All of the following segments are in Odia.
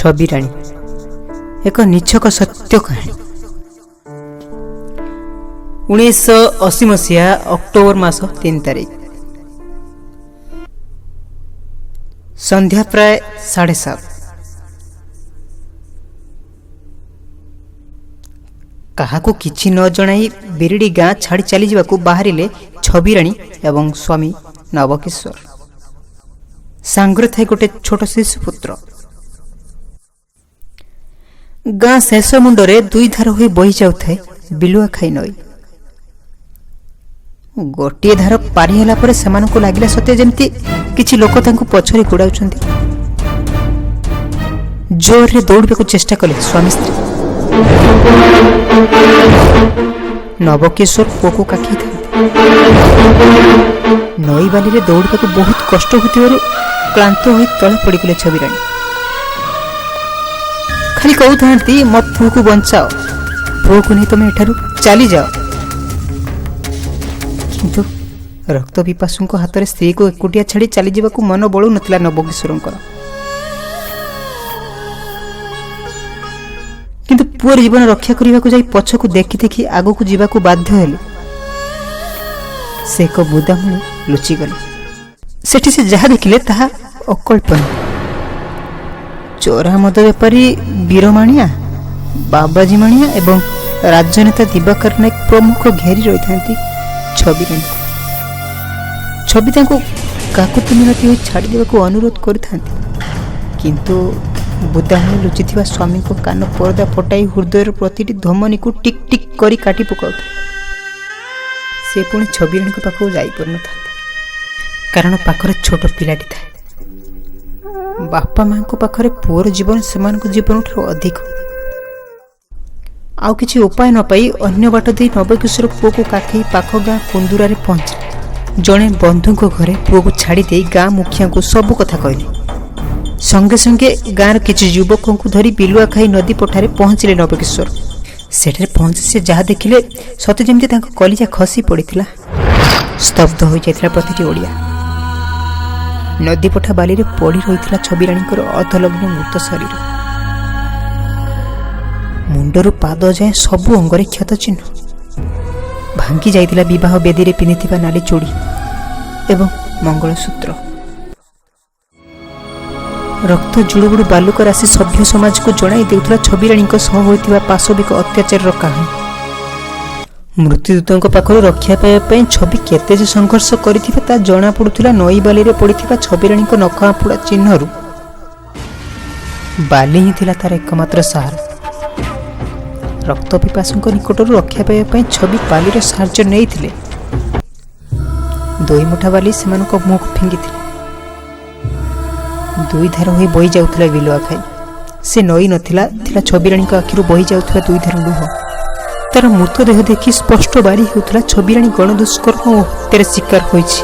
ଛବିରାଣୀ ଏକ ନିଛକ ସତ୍ୟ କାହାଣୀ। 1980 ମସିହା ଅକ୍ଟୋବର ମାସ 3 ତାରିଖ, ସନ୍ଧ୍ୟା ପ୍ରାୟ 7:30। କାହାକୁ କିଛି ନ ଜଣାଇ ବିରିଡ଼ି ଗାଁ ଛାଡ଼ି ଚାଲିଯିବାକୁ ବାହାରିଲେ ଛବିରାଣୀ ଏବଂ ସ୍ୱାମୀ ନବକିଶୋର। ସାଙ୍ଗରେ ଥାଏ ଗୋଟେ ଛୋଟ ଶିଶୁପୁତ୍ର। ଗାଁ ଶେଷ ମୁଣ୍ଡରେ ଦୁଇ ଧାର ହୋଇ ବହି ଯାଉଥାଏ ବିଲୁଆ ଖାଇ ନଈ। ଗୋଟିଏ ଧାର ପାରି ହେଲା ପରେ ସେମାନଙ୍କୁ ଲାଗିଲା ସତେ ଯେମିତି କିଛି ଲୋକ ତାଙ୍କୁ ପଛରେ ଗୋଡ଼ାଉଛନ୍ତି। ଜୋରରେ ଦୌଡ଼ିବାକୁ ଚେଷ୍ଟା କଲେ ସ୍ୱାମୀ ସ୍ତ୍ରୀ। ନବକିଶୋର ପୁଅକୁ କାଖେଇଥାନ୍ତି। ନଈ ବାଲିରେ ଦୌଡ଼ିବାକୁ ବହୁତ କଷ୍ଟ ହେଉଥିବାରୁ କ୍ଳାନ୍ତ ହୋଇ ତଳେ ପଡ଼ିଗଲେ ଛବିରାଣୀ। ଖାଲି କହୁଥାନ୍ତି, ମୋ ପୁଅକୁ ବଞ୍ଚାଅ, ପୁଅକୁ ନେଇ ତମେ ଏଠାରୁ ଚାଲିଯାଅ। କିନ୍ତୁ ରକ୍ତ ପିପାସୁଙ୍କ ହାତରେ ସ୍ତ୍ରୀକୁ ଏକୁଟିଆ ଛାଡ଼ି ଚାଲିଯିବାକୁ ମନ ବଳୁନଥିଲା ନବକିଶୋରଙ୍କର। କିନ୍ତୁ ପୁଅର ଜୀବନ ରକ୍ଷା କରିବାକୁ ଯାଇ ପଛକୁ ଦେଖି ଦେଖି ଆଗକୁ ଯିବାକୁ ବାଧ୍ୟ ହେଲେ। ସେ ଏକ ବୁଦାମୂଳେ ଲୁଚିଗଲେ। ସେଠି ସେ ଯାହା ଦେଖିଲେ ତାହା ଅକଳ୍ପନୀୟ। ଚୋରା ମଦ ବେପାରୀ ବୀରମାଣିଆ, ବାବାଜୀ ମାଣିଆ ଏବଂ ରାଜନେତା ଦିବାକର ନାୟକ ପ୍ରମୁଖ ଘେରି ରହିଥାନ୍ତି ଛବିରାଣୀକୁ। ଛବି ତାଙ୍କୁ କାକୁତି ମିନତି ହୋଇ ଛାଡ଼ିଦେବାକୁ ଅନୁରୋଧ କରିଥାନ୍ତି, କିନ୍ତୁ ବୁଦାମୂଳେ ଲୁଚିଥିବା ସ୍ୱାମୀଙ୍କ କାନ ପରଦା ଫଟାଇ ହୃଦୟର ପ୍ରତିଟି ଧମନୀକୁ ଟିକ୍ ଟିକ୍ କରି କାଟି ପକାଉଥାଏ। ସେ ପୁଣି ଛବିରାଣୀଙ୍କ ପାଖକୁ ଯାଇପାରୁନଥାନ୍ତି, କାରଣ ପାଖରେ ଛୋଟ ପିଲାଟି ଥାଏ। ବାପା ମାଙ୍କ ପାଖରେ ପୁଅର ଜୀବନ ସେମାନଙ୍କ ଜୀବନଠାରୁ ଅଧିକ। ଆଉ କିଛି ଉପାୟ ନ ପାଇ ଅନ୍ୟ ବାଟ ଦେଇ ନବକିଶୋର ପୁଅକୁ କାଖେଇ ପାଖ ଗାଁ କୁନ୍ଦୁରାରେ ପହଞ୍ଚିଲେ। ଜଣେ ବନ୍ଧୁଙ୍କ ଘରେ ପୁଅକୁ ଛାଡ଼ି ଦେଇ ଗାଁ ମୁଖିଆଙ୍କୁ ସବୁ କଥା କହିଲେ। ସଙ୍ଗେ ସଙ୍ଗେ ଗାଁର କିଛି ଯୁବକଙ୍କୁ ଧରି ବିଲୁଆ ଖାଇ ନଦୀ ପଠାରେ ପହଞ୍ଚିଲେ ନବକିଶୋର। ସେଠାରେ ପହଞ୍ଚି ସେ ଯାହା ଦେଖିଲେ ସତେ ଯେମିତି ତାଙ୍କ କଲିଜା ଖସି ପଡ଼ିଥିଲା। ସ୍ତବ୍ଧ ହୋଇଯାଇଥିଲା ପ୍ରତିଟି ଓଡ଼ିଆ। ନଦୀ ପଠା ବାଲିରେ ପଡ଼ି ରହିଥିଲା ଛବିରାଣୀଙ୍କର ଅର୍ଦ୍ଧଲଗ୍ନ ମୃତ ଶରୀର। ମୁଣ୍ଡରୁ ପାଦ ଯାଏଁ ସବୁ ଅଙ୍ଗରେ କ୍ଷତ ଚିହ୍ନ। ଭାଙ୍ଗି ଯାଇଥିଲା ବିବାହ ବେଦୀରେ ପିନ୍ଧିଥିବା ନାଲି ଚୁଡ଼ି ଏବଂ ମଙ୍ଗଳସୂତ୍ର। ରକ୍ତ ଜୁଡ଼ୁବୁଡ଼ୁ ବାଲୁକା ରାଶି ସଭ୍ୟ ସମାଜକୁ ଜଣାଇ ଦେଉଥିଲା ଛବିରାଣୀଙ୍କ ସହ ହୋଇଥିବା ପାଶବିକ ଅତ୍ୟାଚାରର କାହାଣୀ। ମୃତ୍ୟୁଦୂତଙ୍କ ପାଖରୁ ରକ୍ଷା ପାଇବା ପାଇଁ ଛବି କେତେ ଯେ ସଂଘର୍ଷ କରିଥିବେ ତାହା ଜଣାପଡ଼ୁଥିଲା ନଈ ବାଲିରେ ପଡ଼ିଥିବା ଛବିରାଣୀଙ୍କ ନଖ ଆମ୍ପୁଡ଼ା ଚିହ୍ନରୁ। ବାଲି ହିଁ ଥିଲା ତାର ଏକମାତ୍ର ସାହାରା। ରକ୍ତ ପିପାସୁଙ୍କ ନିକଟରୁ ରକ୍ଷା ପାଇବା ପାଇଁ ଛବି ବାଲିର ସାହାଯ୍ୟ ନେଇଥିଲେ। ଦୁଇ ମୁଠା ବାଲି ସେମାନଙ୍କ ମୁହଁକୁ ଫିଙ୍ଗିଥିଲେ। ଦୁଇ ଧାର ହୋଇ ବହି ଯାଉଥିଲା ବିଲୁଆ ଖାଇ। ସେ ନଈ ନଥିଲା, ଥିଲା ଛବିରାଣୀଙ୍କ ଆଖିରୁ ବହି ଯାଉଥିବା ଦୁଇ ଧାର ଲୁହ। ତାର ମୃତଦେହ ଦେଖି ସ୍ପଷ୍ଟ ବାରି ହେଉଥିଲା ଛବିରାଣୀ ଗଣଦୁଷ୍କର୍ମ ଓ ହତ୍ୟାର ଶିକାର ହୋଇଛି।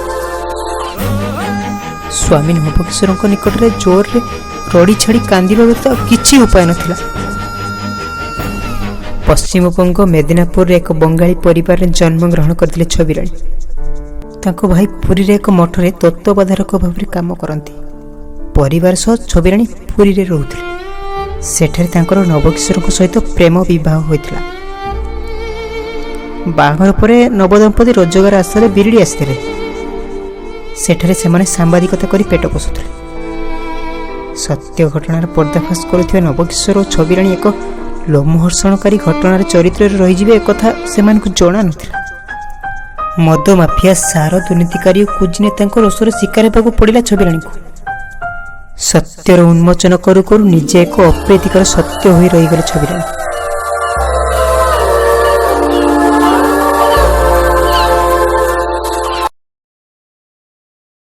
ସ୍ୱାମୀ ନବକିଶୋରଙ୍କ ନିକଟରେ ଜୋରରେ ରଡ଼ି ଛାଡ଼ି କାନ୍ଦିବା ବ୍ୟତୀତ ଆଉ କିଛି ଉପାୟ ନଥିଲା। ପଶ୍ଚିମବଙ୍ଗ ମେଦିନାପୁରରେ ଏକ ବଙ୍ଗାଳୀ ପରିବାରରେ ଜନ୍ମଗ୍ରହଣ କରିଥିଲେ ଛବିରାଣୀ। ତାଙ୍କ ଭାଇ ପୁରୀରେ ଏକ ମଠରେ ତତ୍ତ୍ୱାବଧାରକ ଭାବରେ କାମ କରନ୍ତି। ପରିବାର ସହ ଛବିରାଣୀ ପୁରୀରେ ରହୁଥିଲେ। ସେଠାରେ ତାଙ୍କର ନବକିଶୋରଙ୍କ ସହିତ ପ୍ରେମ ବିବାହ ହୋଇଥିଲା। ବାହାଘର ପରେ ନବଦମ୍ପତି ରୋଜଗାର ଆଶାରେ ବିରିଡ଼ି ଆସିଥିଲେ। ସେଠାରେ ସେମାନେ ସାମ୍ବାଦିକତା କରି ପେଟ ପୋଷୁଥିଲେ। ସତ୍ୟ ଘଟଣାର ପର୍ଦ୍ଦାଫାଶ କରୁଥିବା ନବକିଶୋର ଓ ଛବିରାଣୀ ଏକ ଲୋମହର୍ଷଣକାରୀ ଘଟଣାର ଚରିତ୍ରରେ ରହିଯିବେ ଏକଥା ସେମାନଙ୍କୁ ଜଣା ନଥିଲା। ମଦ ମାଫିଆ, ସାର ଦୁର୍ନୀତିକାରୀ ଓ କୁଜିନେତାଙ୍କ ରୋଷର ଶିକାର ହେବାକୁ ପଡ଼ିଲା ଛବିରାଣୀଙ୍କୁ। ସତ୍ୟର ଉନ୍ମୋଚନ କରୁ କରୁ ନିଜେ ଏକ ଅପ୍ରୀତିକର ସତ୍ୟ ହୋଇ ରହିଗଲେ ଛବିରାଣୀ।